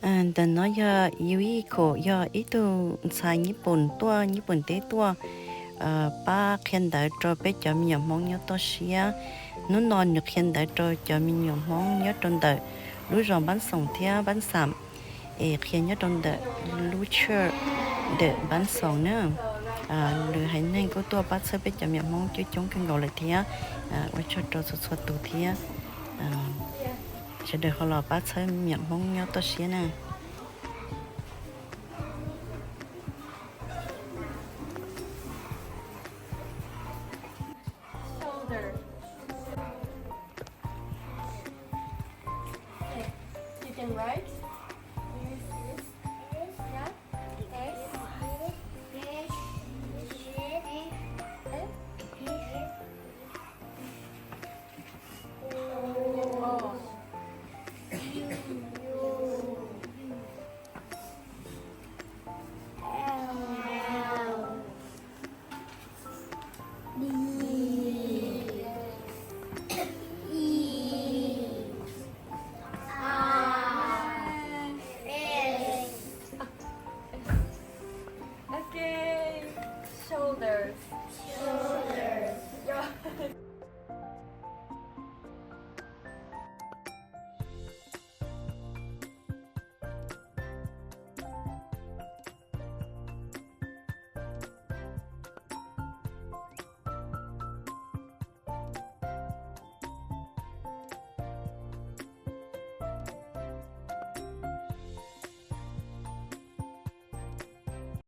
Ntawm no yog Yui Kho, yog ib tug ntxhais Nyij Pooj tuaj, Nyij Pooj teb tuaj pab qhia ntawv rau peb cov me nyuam Hmoob nyob toj siab. Hnub no nws qhia ntawv rau cov me nyuam Hmoob nyob rau ntawm lub zos Npab Xoom thiab Npab Xam, es qhia nyob rau ntawm lub church ntawm Npab Xoom na. Lwm haiv neeg kuj tuaj pab txhawb peb cov me nyuam Hmoob coob coob kawg nkaus lawm thiab. Ua tsaug rau txhua txhua tus thiab. Sawv daws ho los pab txhawb me nyuam Hmoob nyob toj siab na.